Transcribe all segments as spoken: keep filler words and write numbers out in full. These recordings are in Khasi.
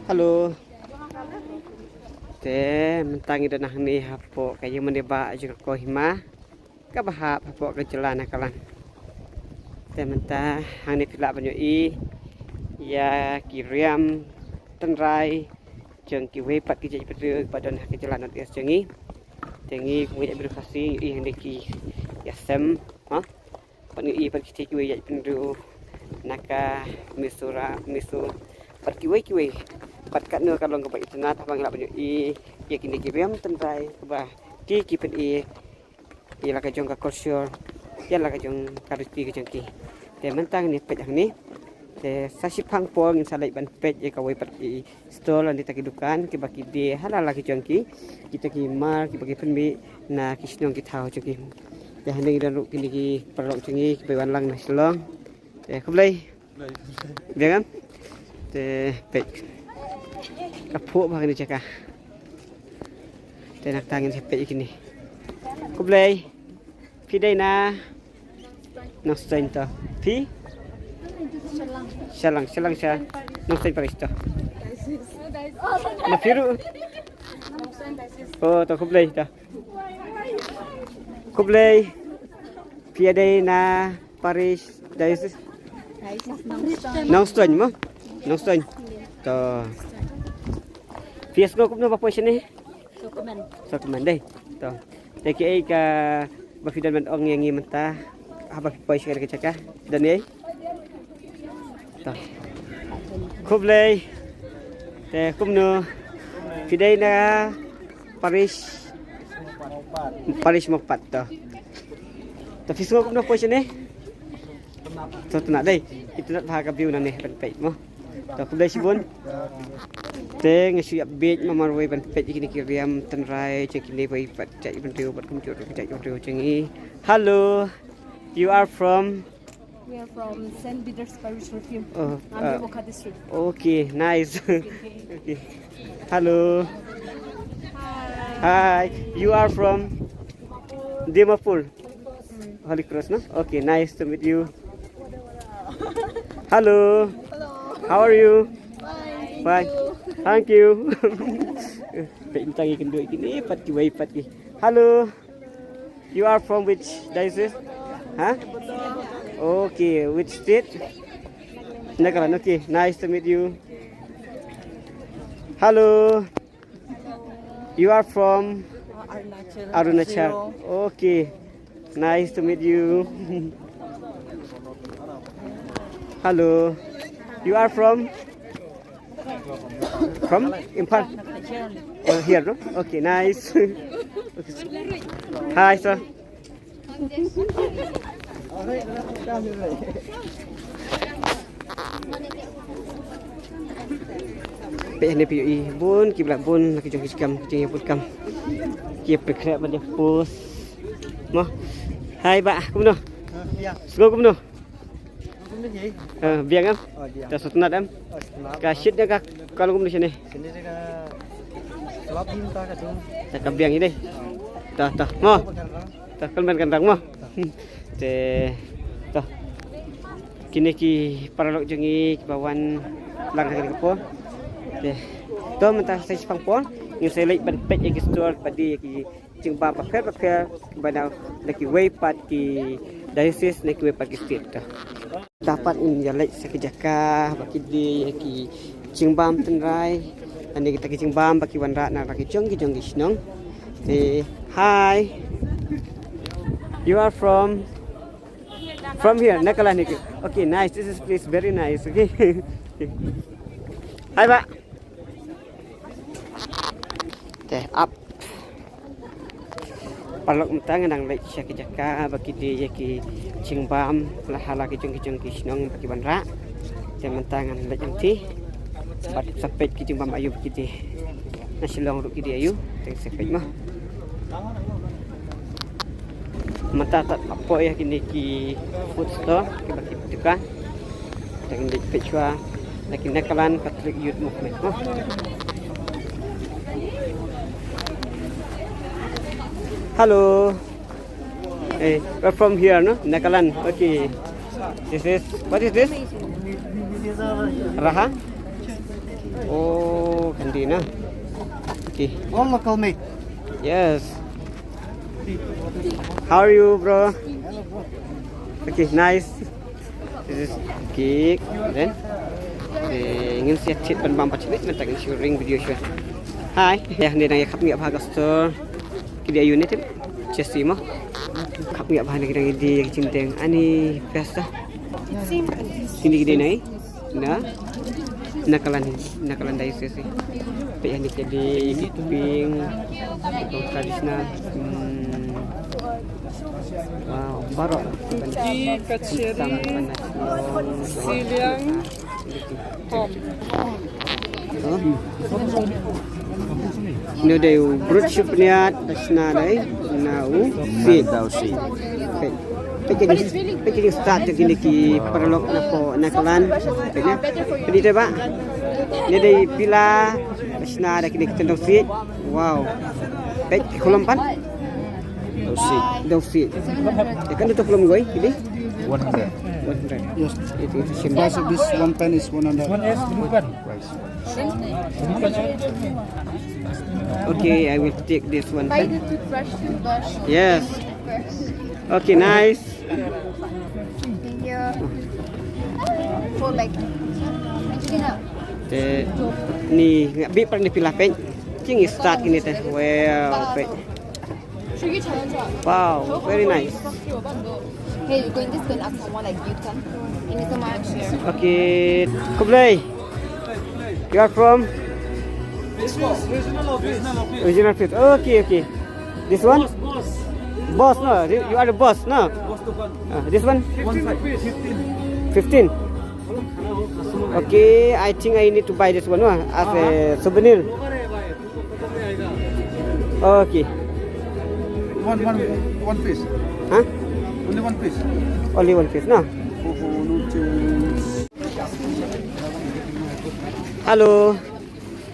Hello. Te mynta ngi don hangne hapoh ka ïing mane ba jong ka Kohima. Kaba hap hapoh ka jylla Nagaland. Te mynta hangne phi lah ban ïohi ïa ki riam tynrai jong kiwei pat ki jaitbynriew ba don ha ka jylla North East jong ngi. Te ngi kum ki jaitbynriew Khasi ngi ïohi hangne ki ïasem, ha? Pat ngi ïohi pat kita kiwei jaitbynriew na ka Mizoram, Mizo, pat kiwei kiwei. Pat katno ka long kaba itynnad haba ngi lah ban ïohi ïa kine ki riam tynrai kaba ki ki pyni ïa la ka jong ka culture, ïa la ka jong ka riti ka jong ki. Te mynta ngin ïa peit hangne. Te sa shiphang por ngin sa leit ban peit ïa kawei pat ki stall lane kita ki dukan kiba ki die ha la la ki jong ki. Kita ki mar kiba ki pynmih na ki shnong ki thaw jong ki. Te hangne ngi don ruh kine ki paralok jong ngi kiba wan lang na Shillong. Te khublei. Biang em? Te peit. Ka phuh bha kane jaka. Te nangta ngin sa peit ïa kine. Khublei. Phi dei na Nongstoiñ to. Phi? Shallang, Shallang sha Nongstoiñ Parish to. Na phi ruh? Oh, to khublei to. Khublei. Phi ïa dei na Parish Diocese? Nongstoiñ mo? Nongstoiñ. To. Phi ïa sngew kumno ba poi shane? Sngewkmen. Sngewkmen dei. To. Te kiei kaba phi don ban ong ïa ngi mynta haba phi poi sha kane ka jaka? Don ei? To. Khublei. Te kumno? Phi dei na Parish, Parish Mawpat to. To phi sngew kumno poi shane? Sngewtynnat dei. Itynnat bha ka view nangne ban peit mo. To khublei shibun. Te nga shu ïa bieit ma marwei ban peit ïa kine ki riam tynrai jong kine wei pat jaitbynriew bad kumjuh ruh jaitbynriew jong ngi. Hello. You are from? We are from Saint Peter's Parish, Rupim. Oh, Andhra uh, Wokha district. Okay, nice. Okay. Hello. Hi. Hi. You are from Dimapur. Holy Cross, no? Okay, nice to meet you. Hello. Hello. How are you? Fine. Fine. Thank you. Peit mynta ngi kynduh kine pat kiwei pat ki. Hello. You are from which diocese? Huh? Okay, which state? Nagaland. Okay, nice to meet you. Hello. You are from Arunachal. Arunachal. Okay. Nice to meet you. Hello. You are from? From Imphal. Oh, here, no? Okay, nice. Okay. Hi, sir. Peit hangne phi ïohi bun ki ba la bun la ki jong ki kam ki jong ki kam ki pyrkhat ban ïa post. Mo. Hai bah, kumno? Biang. Sngew kumno? Kumno hi? Eh, biang em? Oh, biang. Te sngewtynnat em? Oh, sngewtynnat. Ka shit ïa ka ka long kumno shane? Shane ka slap hi mynta ka dum. Te ka biang hi dei. Ta ta. Mo. Ka kan rang. Ta kan ban kan rang mo. Te to. Kine ki paralok jong ngi kiba wan lang ha kane ka por. Te to mynta sa shiphang por ngin sa leit ban peit ïa ki store ba die ïa ki jingbam bapher bapher ba na na kiwei pat ki diocese na kiwei pat ki state. To. Dapat ngin ïa leit sha ki jaka ba ki die ïa ki jingbam tynrai. Ani kita ki jingbam ba ki wanrah na la ki jong ki jong ki shnong. Eh, hi. You are from? From here, Nagaland. Okay, nice. This is place very nice. Okay. Hi bah. Te ap. Paralok mynta ngan dang leit sha ki jaka ba ki die ïa ki jingbam la ha la ki jong ki jong ki shnong ba ki wanrah. Te mynta ngan leit hangtei bad sa peit ki jingbam aïu ba ki die. Na Shillong ruh ki die aïu, te sa peit mo. Mynta tat la poi ïa kine ki food store kiba ki dukan. Te ngin leit peit shuwa na ki Nagaland Catholic Youth Movement mo. Hello. Hey, we're from here, no? Nagaland. Okay. This is, what is this? Raha? Oh, kandi na. Okay. All local made. Yes. How are you, bro? Okay, nice. This is cake. Then, eh, ngin sa thied ban bam pat shibit mynta ngin shu ring video shuwa. Hi. Ïa, hangne dang ïa khapngiah bha ka store. Ki dei ïa u native. Jesse mo. Khapngiah bha hangne ki dang ïa die ïa ki jingdeng. Ani best ah. Kine ki dei na i? Na? Na Kalan, na Kalan diocese. Peit hangne ki dei ïa ki topping. Traditional. Hmm. Wow, baroh. Ki kachari, siliang. Hop. Ngi dei u brut shu pynïaid da shna dei na u siej. Da u siej. Peit. Peit ki dei, peit ki dei start jong kine ki paralok na po na Kalan. Peit ne. Peit te ba. Ngi dei pila da shna da kine ki tendong siej. Wow. Peit ki khlem pat. Da u siej. Da u siej. Te kan tu khlem goi ki dei. One hundred. One hundred. Yes. It is the same. Price of this one pan is one hundred. One S, blue pan. Price. Okay, I will take this one. Buy the toothbrush, toothbrush. Yes. First. Okay, nice. Thank you. For like, you know. Te ni nga bi par ni pila pen. King start kini te. Wow, pen. Wow, very nice. Hey, you going this going up someone like you can. Thank you so much. Okay, Kublai. You are from? This was regional office. Regional office. Okay, okay. This one? Boss, boss. Boss, no? You you are the boss, no? Boss to one. Ah, this one? One side. Fifteen. Fifteen. Okay, I think I need to buy this one, no? As a souvenir. Okay. One, one, one piece. Huh? Only one piece. Only one piece, no? Oh, oh, no change. Hello.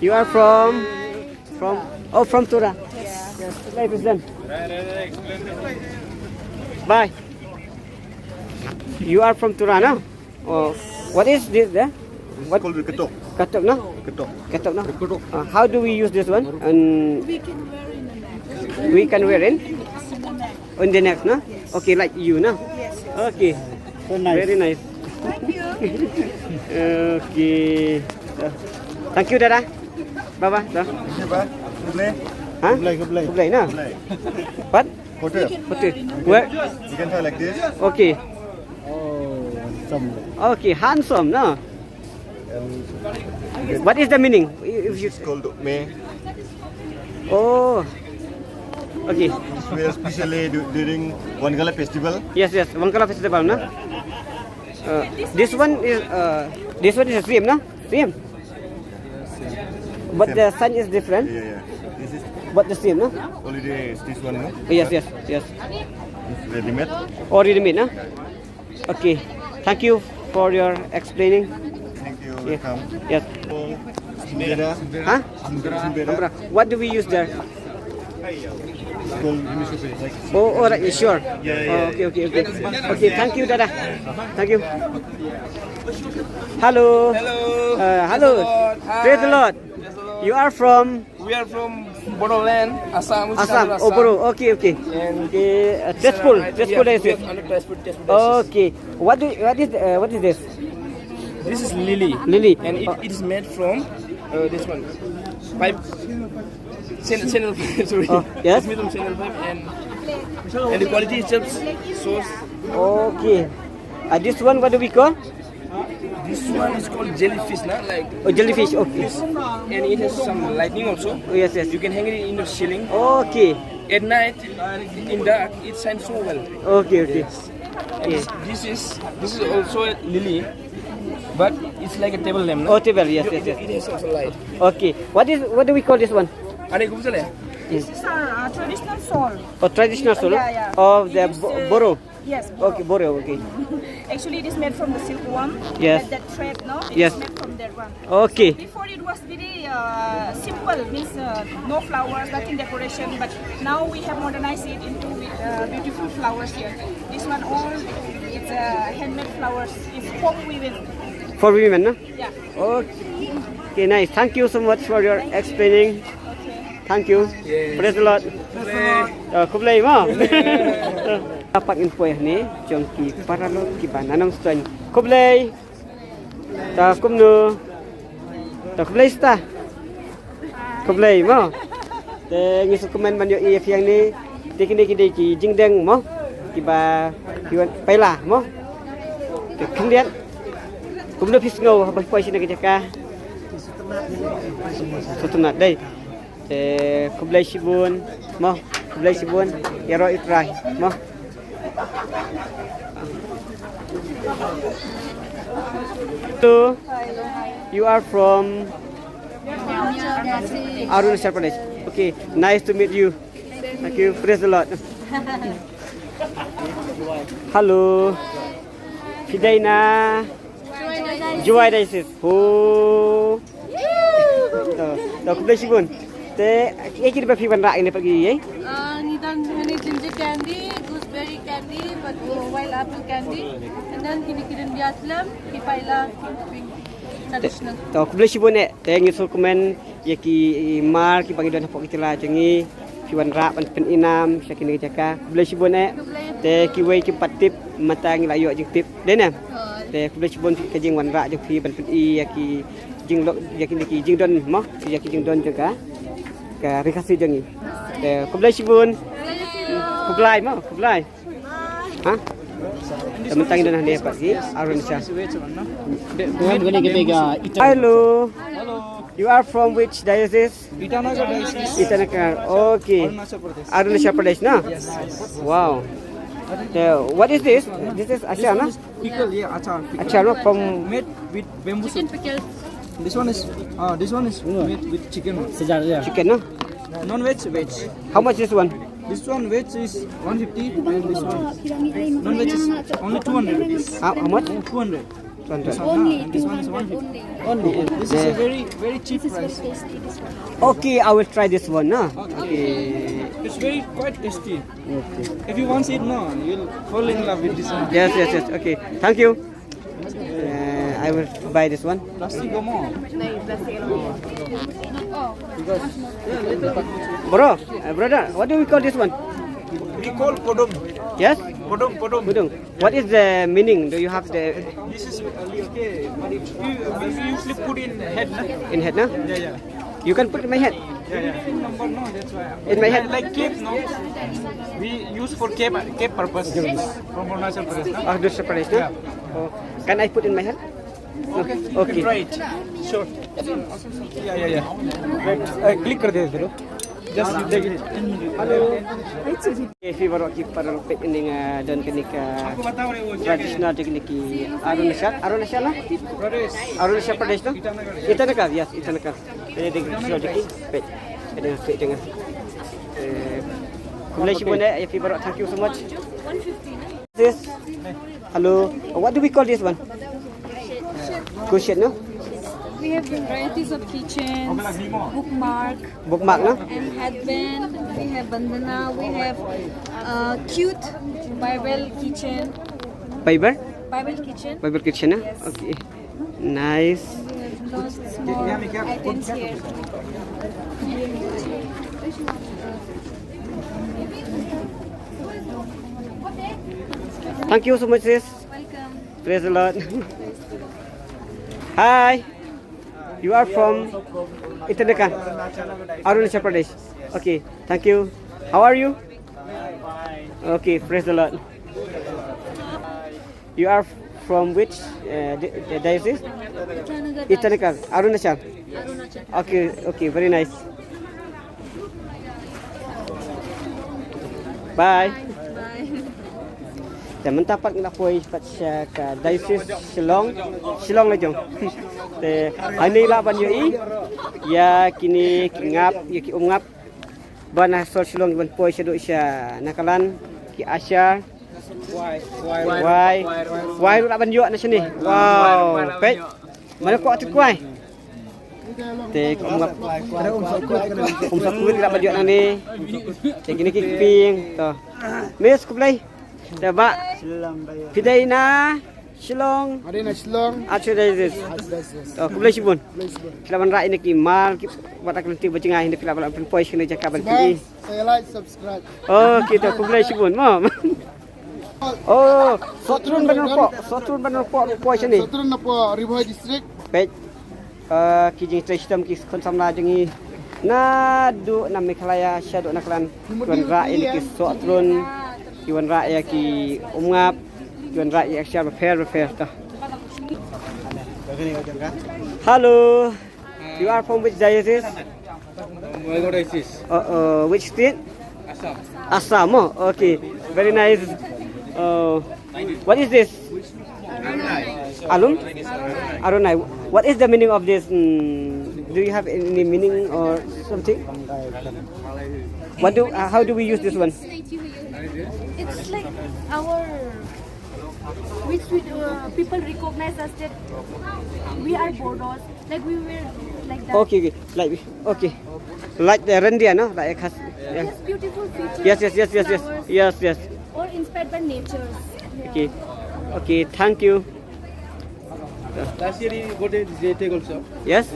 You are from? From? Oh, from Tura. Yes. Life is done. Bye. You are from Tura, no? Oh, what is this? Eh? What? It's called ketok. Ketok, no? Ketok. Ketok, no? Ketok. Uh, how do we use this one? And we can wear in the neck. We can wear in? In the neck. In the neck, no? Yes. Okay, like you, no? Yes, yes. Okay. So nice. Very nice. Thank you. Okay. Uh, thank you, Dada. Bye bye. Bye. Thank you, bye. Good night. Huh? Good night, good night. Good night, no? Good night. What? Hotel. Hotel. Where? You can try like this. Okay. Oh, handsome. Okay, handsome, no? And what is the meaning? If you... It's called me. Oh. Okay. We especially du- during Wangala festival. Yes, yes, Wangala festival, no? Uh, this one is uh, this one is the same, no? Same. But the sign is different. Yeah, yeah. This is... But the same, no? Holiday is this one, no? Yes, yes, yes. It's ready-made. Oh, ready-made, no? Okay. Thank you for your explaining. Thank you. Yeah. Welcome. Yes. Huh? Umbrella. What do we use there? Oh, all right, sure. Yeah, yeah. Oh, okay, okay, okay. Okay, thank you, Dada. Thank you. Hello. Hello. Uh, hello. Praise the Lord. Hi. Praise the Lord. Praise the Lord. You are from? We are from Bodoland, Assam. Assam. Oh, Bodo. Okay, okay. And okay, uh, Tezpur. Tezpur, yeah, I see. Yes, under Tezpur, Tezpur. Okay. What do? What is? Uh, what is this? This is lily. Lily. And it, it is made from uh, this one. Pipe. Sen- Senel pipe, sorry. Oh, yes. It's made from senel pipe and, and the quality is just so. Okay. Uh, this one, what do we call? This one is called jellyfish, na? Like, oh, jellyfish, okay. This, and it has some lightning also. Oh, yes, yes. You can hang it in the ceiling. Okay. At night, in dark, it shines so well. Okay, okay. Yes. And this, this is this is also a lily, but it's like a table lamp, no? Oh, table, yes, yes, yes. It has also light. Okay. What is, what do we call this one? Are you This is our uh, traditional shawl. Oh, traditional shawl, yeah, yeah. Of the Boro. Yes, Boro. Okay, Boro, okay. Actually, it is made from the silkworm. Yes. That, that thread, no? It is made from that one. Okay. So before it was very uh, simple, means uh, no flowers, nothing decoration. But now we have modernized it into uh, beautiful flowers here. This one all it's uh, handmade flowers. It's home woven. For women, no? Okay, nice. Thank you so much for your explaining. Thank you. Praise the Lord. Uh, khublei mo. Dapat info ïa ni jong ki paralok ki ba na Nongstoiñ. Khublei. Ta kumno? Ta khublei sta. Khublei mo. Te ngi sngewkmen ban ïohi ïa phi hangne. Te kine ki dei ki jingdeng mo, kiba ki wan paila mo. Te khyndiat. Kumno phi sngew haba poi shane ka jaka? Sngewtynnat dei. Te khublei shibun mo. Khublei shibun. Ïaroh ïa U Trai mo. So, you are from Arunachal Pradesh. Okay, nice to meet you. Thank you. Praise the Lord. Hello. Phi dei na Jowai Diocese. Ho. To, to, khublei shibun. Te, eh, kine ba phi wanrah ïa kine pat ki, eh? Ah, ngi don hangne ginger candy, gooseberry candy, bad, uh, wild apple candy. And then kine ki dyndia slem, ki paila, ki pink traditional. To, khublei shibun eh. Te ngi sngewkmen ïa ki mar kiba ngi don hapoh ki jylla jong ngi. Phi wanrah ban pynïaid nam sha kine ki jaka. Khublei shibun eh. Te kiwei kim pat tip, mynta ngi la ïoh jingtip. Dei ne? Te khublei shibun ka jingwanrah jong phi ban pyni ïa ki jinglong, ïa kine ki jingdon mo, ïa ki jingdon jong ka, ka Ri Khasi jong ngi. Te khublei shibun. Khublei mo, khublei. Ha? Te mynta ngi don hangne pat ki Arunachal. Hello. You are from which diocese? Itanagar Diocese. Itanagar. Okay. Arunachal Pradesh. Arunachal Pradesh, no? Yes. Wow. The, what is this? This is achar, no? Pickle, yeah, achar. Pickle. Achar, no? From made with bamboo shoot. Chicken pickle. This one is, uh, this one is made with chicken. Chicken, no? Non-veg, veg. How much this one? This one veg is one fifty and this one non-veg is only two hundred rupees. How, how much? Two hundred. This one, only, and this one is one fifty. Only. This is a very, very cheap price. Okay, I will try this one, no? Okay. It's very quite tasty. Okay. If you want it, no, you'll fall in love with this one. Yes, yes, yes. Okay. Thank you. Uh, I will buy this one. Plastic go more. Bro, uh, brother, what do we call this one? We call kodum. Yes? Kodum, kodum. Kodum. What is the meaning? Do you have the... This is, uh, okay, but if you, if you usually put in head, na? In head, na? Yeah, yeah. You can put in my head. Yeah, yeah. In my head. Like, like cape, no? We use for cape, cape purpose. From Arunachal Pradesh, no? Arunachal Pradesh, no? Yeah. Oh. Can I put in my head? Okay. Okay. Right. Sure. Yeah, yeah, yeah. Right. Uh, click कर दे इधर। Just take it. Hello. Phi baroh ki para peit, ngi don kane ka traditional jong kine ki Arunachal, Arunachal, no? Arunachal Pradesh, no? Itanagar, yes, Itanagar. Eh, dei, sure, dei, peit. Dei, peit, dei. Eh, khublei shibun eh, ïa phi baroh, thank you so much. This, hello, what do we call this one? Crochet, no? We have varieties of keychains, bookmark, Bookmark, no? And headband. We have bandhana. We have, uh, cute Bible keychain. Bible? Bible keychain. Bible keychain, no? Yes. Okay. Nice. We have lots more items here. Thank you so much, sis. Welcome. Praise the Lord. Hi. You are from Itanagar, Arunachal Pradesh. Okay, thank you. How are you? Okay, praise the Lord. You are from which, uh, di-, di-, diocese? Itanagar, Arunachal. Okay, okay, very nice. Bye. Bye. Te mynta pat ngi la poi pat sha ka diocese Shillong, Shillong la jong. Te hangne lah ban ïohi ïa kine ki ngap, ïa ki umngap ba na sor Shillong ban poi shaduh sha Nagaland, ki usher. Kwai, kwai, kwai ruh lah ban ïoh na shane. Wow, peit. Mano kwah tu kwai. Te kum ngap. Kum sa kwit lah ban ïoh na ne. Te kine ki pink to. Miss, khublei. Te ba. Phi dei na Shillong. Are na Shillong. Archdiocese. Archdiocese. To, khublei shibun. Khublei shibun. Phi lah ban rah ïa ki mar, ki wat, ka lynti ba jngai, phi lah ban pynpoi shane jaka ban phi. Sa like, subscribe. Okay, to, khublei shibun mo. Oh, Sohtrun Banarpoh, Sohtrun Banarpoh, poi shane. Sohtrun napoh Ri Bhoi District. Peit. Ah, ki jingtrei shitom ki khun samla jong ngi naduh na Meghalaya shaduh na Klan, ki wanrah ïa ki sohtrun, ki wanrah ïa ki umngap, ki wanrah ïa ki ksiar bapher bapher ta. Hello, you are from which diocese? Waigaon diocese. Uh, uh, which state? Assam. Assam, oh, okay. Very nice. Uh, what is this? Alum? Arunai. What is the meaning of this? Mm, do you have any meaning or something? What do? Uh, how do we use this one? It's like our, which we, uh, people recognize us that we are Bodos. Like we were like that. Okay, okay. Like, okay. Like the reindeer, no? Like a khas. Yeah. Yes, beautiful features. Yes, yes, yes, yes, yes. Flowers. Yes, yes. All inspired by nature. Yeah. Okay. Okay, thank you. Last year he got a J tag also. Yes?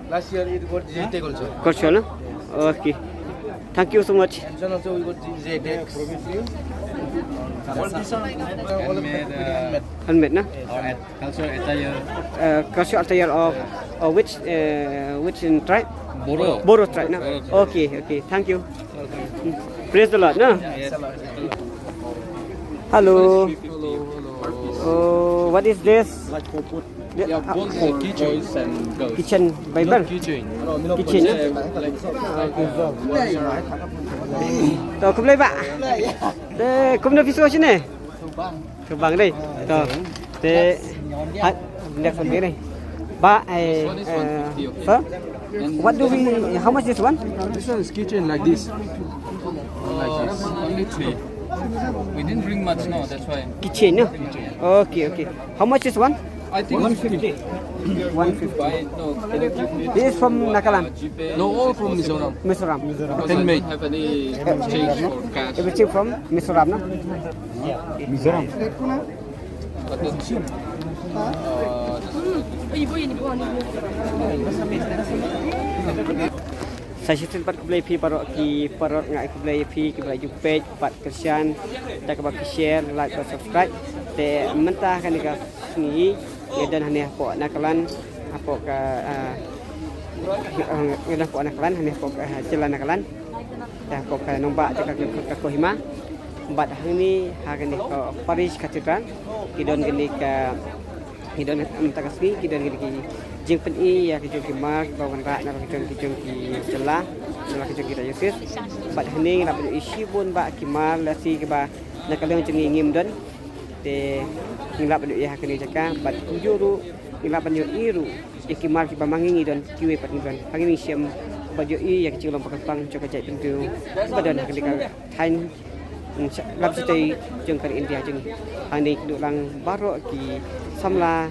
Last year he got J tag also. Culture, no? Okay. Thank you so much. And also we got J tag. All this one, all of that handmade, uh, handmade, no? Or at cultural attire. Uh, cultural attire of, of which, uh, which in tribe? Bodo. Bodo tribe, no? Bodo tribe. Okay, okay. Thank you. Praise the Lord, no? Yes. Hello. Hello, hello. Oh, what is this? Like for put. Yeah, both the keychains and bells. Kitchen Bible? Not keychain. Kitchen, no? Like, like, uh, to, khublei ba. Te, kumno phi sngewsih ne? Kyrpang dei. To. Te, ha, next one dei. Ba, eh, eh, sir? What do we, how much this one? This one is keychain like this. Like this. Only three. We didn't bring much, no, that's why. Keychain, no? Okay, okay. How much is one? I think one fifty. One fifty. Buy it, no. This is from Nagaland? No, all from Mizoram. Mizoram. Because I don't have any change for cash. Everything from Mizoram, no? Mizoram. Sa shisien pat khublei phi baroh ki paralok, nga ai khublei ïa phi kiba la ju peit bad kyrshan da kaba ki share, like bad subscribe. Te mynta kane ka sngi ngi don hangne hapoh Nagaland, hapoh ka, ah, ngi don hapoh Nagaland, hangne hapoh ka, ah, jylla Nagaland. Te hapoh ka nongbah jong ka, ka, ka Kohima. Bad hangne ha kane ka Parish Cathedral ki don kane ka, ki don mynta ka sngi ki don kine ki jingpyni ïa ki jong ki mar kiba wanrah na la ki jong ki jong ki jylla, na la ki jong ki diocese. Bad hangne ngi lah ban ïohi shibun bah ki mar lehse kiba na ka liang jong ngi ngim don. Te ngi lah ban ïohi ha kane ka jaka bad kumjuh ruh ngi lah ban ïohi ruh ïa ki mar kiba ma ngi ngi don, kiwei pat ngi don. Hangne ngi shem ban ïohi ïa ki jinglong ba kyrpang jong ka jaitbynriew ba don ha kane ka thaiñ, mm, sha-, lam shatei jong ka ri India jong ngi. Hangne ki duh lang baroh ki samla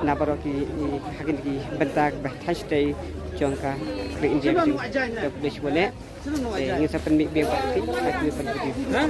na baroh ki, i, ha kine ki bynta ba thaiñ shatei jong ka ri India jong ngi. Te khublei shibun eh. Te ngin sa pynmih biang pat phi ha kawei pat ka video.